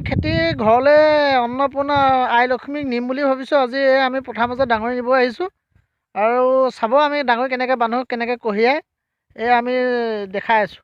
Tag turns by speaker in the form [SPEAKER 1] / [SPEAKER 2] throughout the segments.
[SPEAKER 1] খেতি ঘৰলৈ অন্নপূৰ্ণা আই লক্ষ্মীক নিম বুলি ভাবিছোঁ। আজি আমি পথাৰ মাজত ডাঙৰি নিব আহিছোঁ আৰু চাব আমি ডাঙৰি কেনেকৈ বান্ধো, কেনেকৈ কঢ়িয়াই, এই আমি দেখাই আছোঁ।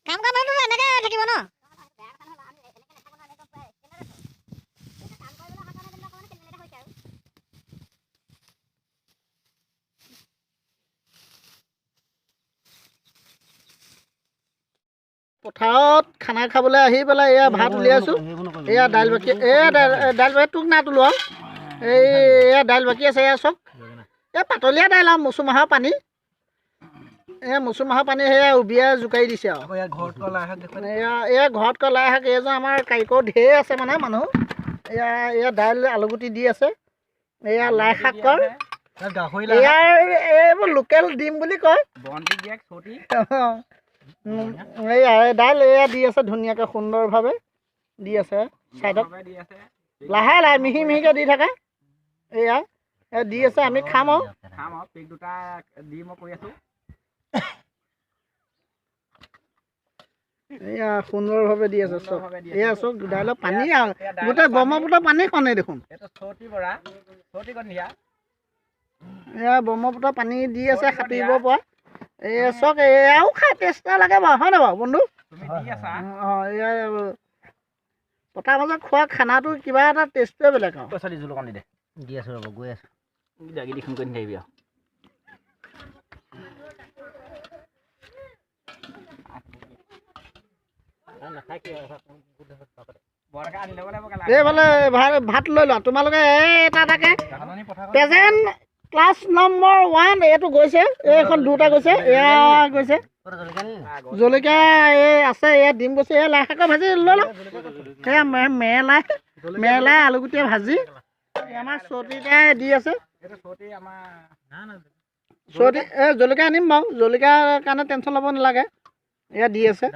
[SPEAKER 2] কাম কৰা মানুহটো এনেকে থাকিব ন?
[SPEAKER 1] পথাৰত খানা খাবলৈ আহি পেলাই এয়া ভাত উলিয়াইছোঁ। এয়া দাইল বাকী, এয়া দাইল বাকী তোক না তোলো আৰু। এই এয়া দাইল বাকী আছে, এয়া চব এই পাতলীয়া দাইল আৰু মচুমাহৰ পানী। এয়া মচুমাহৰ পানী সেয়া উবিয়াই জোকাৰি দিছে আৰু। এয়া এয়া ঘৰত কৰা লাই শাক। এইজন আমাৰ কাৰিকৰ ঢেৰ আছে মানে মানুহ। এয়া এয়া দাইল আলুগুটি দি আছে। এয়া লাই শাকৰ ইয়াৰ এইবোৰ লোকেল ডিম বুলি কয়। এইয়া দাইল এয়া দি আছে ধুনীয়াকৈ সুন্দৰভাৱে দি আছে। ছাইডত লাহে লাহে মিহি মিহিকৈ দি থাকে। এয়া দি আছে, আমি খাম আৰু। এয়া সুন্দৰভাৱে দি আছে চব। এয়া চব দাইলৰ পানী আৰু গোটেই ব্ৰহ্মপুত্ৰ পানী খনেই দেখোন। এয়া ব্ৰহ্মপুত্ৰ পানী দি আছে সাঁতুৰিব পৰা। এয়া চক এয়াও খাই টেষ্ট লাগে বাৰু, হয় নহয় বাৰু বন্ধু? অঁ, এয়া পথাৰ মাজত খোৱা খানাটো কিবা এটা টেষ্টটোৱে বেলেগ আৰু।
[SPEAKER 3] দি আছোঁ ৰ'ব, গৈ আছোঁ।
[SPEAKER 1] এইফালে ভাত লৈ লোৱা তোমালোকে। এটা এটাকে প্ৰেজেণ্ট ক্লাছ নম্বৰ 1 এইটো গৈছে, এইখন দুটা গৈছে, এয়া গৈছে জলকীয়া এই আছে, এয়া ডিম গৈছে, এয়া লাই শাকৰ ভাজি লৈ লওক। এয়া মেলাই মেলাই আলুগুটিয়া ভাজি আমাৰ চৌতিটাই দি আছে। চৌতি এই জলকীয়া আনিম বাৰু, জলকীয়াৰ কাৰণে টেনশ্যন ল'ব নালাগে। এয়া দি আছে,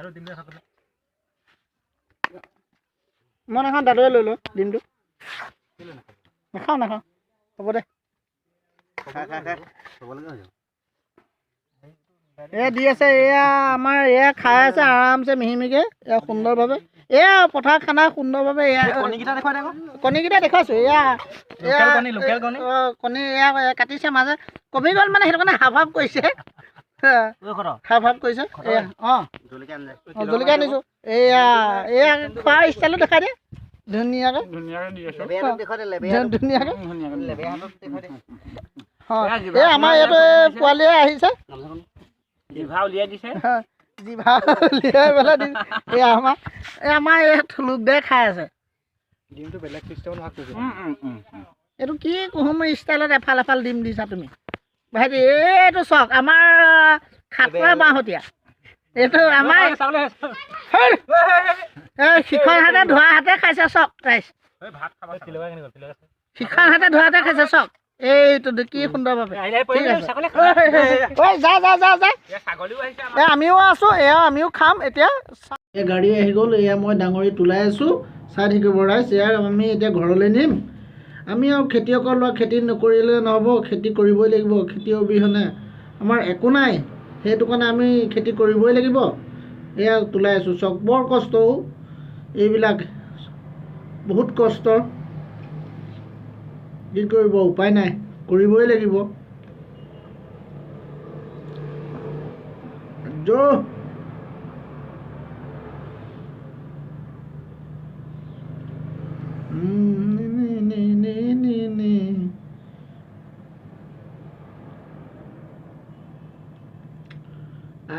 [SPEAKER 1] মই নাখাওঁ, দাদুৱে লৈ লওঁ ডিমটো। নাখাওঁ নাখাওঁ, হ'ব দে। এয়া দি আছে, এয়া আমাৰ এয়া খাই আছে আৰামছে মিহি মিহিকৈ, এয়া সুন্দৰভাৱে। এয়া পথাৰ খানা সুন্দৰভাৱে। এয়া কণীকেইটা দেখুৱাইছোঁ। এয়া কণী এয়া কাটিছে, মাজে কমি গ'ল মানে, সেইটো কাৰণে হাফ হাফ কৰিছে, হাফ হাফ কৰিছে। এয়া অঁ জলকীয়া আনিছোঁ। এয়া এয়া খোৱা ষ্টাইলো দেখাই দিয়ে ধুনীয়াকৈ ধুনীয়াকৈ। এই আমাৰ ইয়াতে পোৱালীয়ে আহিছে,
[SPEAKER 3] জিভা উলিয়াই দিছে,
[SPEAKER 1] জিভা উলিয়াই পেলাই দিছে। এই আমাৰ এই আমাৰ এই থুলুক দে খাই আছে। এইটো কি কুহুম ষ্টাইলত এফাল এফাল ডিম দিছা তুমি ভাইটি? এইটো চাওক আমাৰ খাটোৱা বাঁহতীয়া। এইটো আমাৰ সিখন হাতে ধোৱা হাতে খাইছে চাওক ৰাইজ, সিখন হাতে ধোৱা হাতে খাইছে চাওক। এইটো কি সুন্দৰভাৱে। ঠিক আছে, যা যা যা যা। এই আমিও আছোঁ, এয়া আমিও খাম এতিয়া। এই গাড়ী আহি গ'ল, এয়া মই ডাঙৰি তোলাই আছোঁ, চাই থাকিব ৰাইজ। এয়া আমি এতিয়া ঘৰলৈ নিম। আমি আৰু খেতিয়কৰ ল'ৰা, খেতি নকৰিলে নহ'ব, খেতি কৰিবই লাগিব। খেতি অবিহনে আমাৰ একো নাই, সেইটো কাৰণে আমি খেতি কৰিবই লাগিব। এয়া তোলাই আছোঁ চক, বৰ কষ্ট এইবিলাক, বহুত কষ্ট। কি কৰিব, উপায় নাই, কৰিবই লাগিব।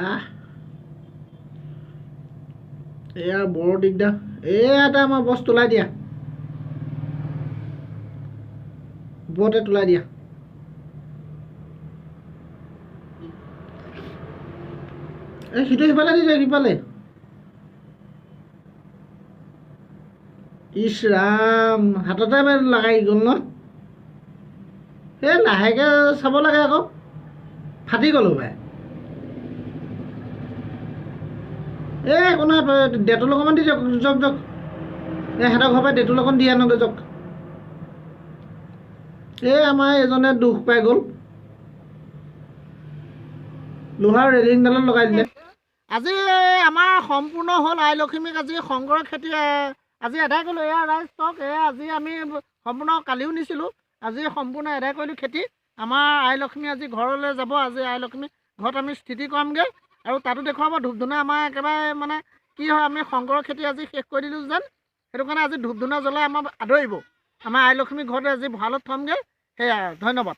[SPEAKER 1] আহ এয়া বৰ দিগদাৰ। এয়া এটা আমাৰ বস্তু তোলাই দিয়া, ওপৰতে তোলাই দিয়া। এই সিটো সিফালে দি দিয়া, সিফালে। ইছ ৰাম, হাততে লগাই গ'ল ন। এই লাহেকৈ চাব লাগে আকৌ, ফাটি গ'লো পাই। এই একো নহয়, ডেটল অকণমান দি দিয়ক, যাওক যাওক। এই সিহঁতৰ ঘৰৰ পৰা ডেটল অকণ দি আনগৈ যাওক। এই আমাৰ এজনে দুখ পাই গ'ল, লোহাৰ ৰেলিংডালত লগাই দিলে। আজি আমাৰ সম্পূৰ্ণ হ'ল আই লখিমীক আজি শংকৰৰ খেতি আজি আদায় কৰিলোঁ। এয়া ৰাইজ চাওক, এয়া আজি আমি সম্পূৰ্ণ কালিও নিছিলোঁ, আজি সম্পূৰ্ণ আদায় কৰিলোঁ খেতি। আমাৰ আই লক্ষ্মী আজি ঘৰলৈ যাব। আজি আই লক্ষ্মী ঘৰত আমি স্থিতি কৰামগৈ আৰু তাতো দেখুৱাব ধূপ ধূনা। আমাৰ একেবাৰে মানে কি হয়, আমি শংকৰৰ খেতি আজি শেষ কৰি দিলোঁ যেন, সেইটো কাৰণে আজি ধূপ ধূনা জ্বলাই আমাৰ আদৰিব। আমাৰ আই লক্ষ্মী ঘৰতে আজি ভঁৰালত থ'মগৈ। সেয়া, ধন্যবাদ।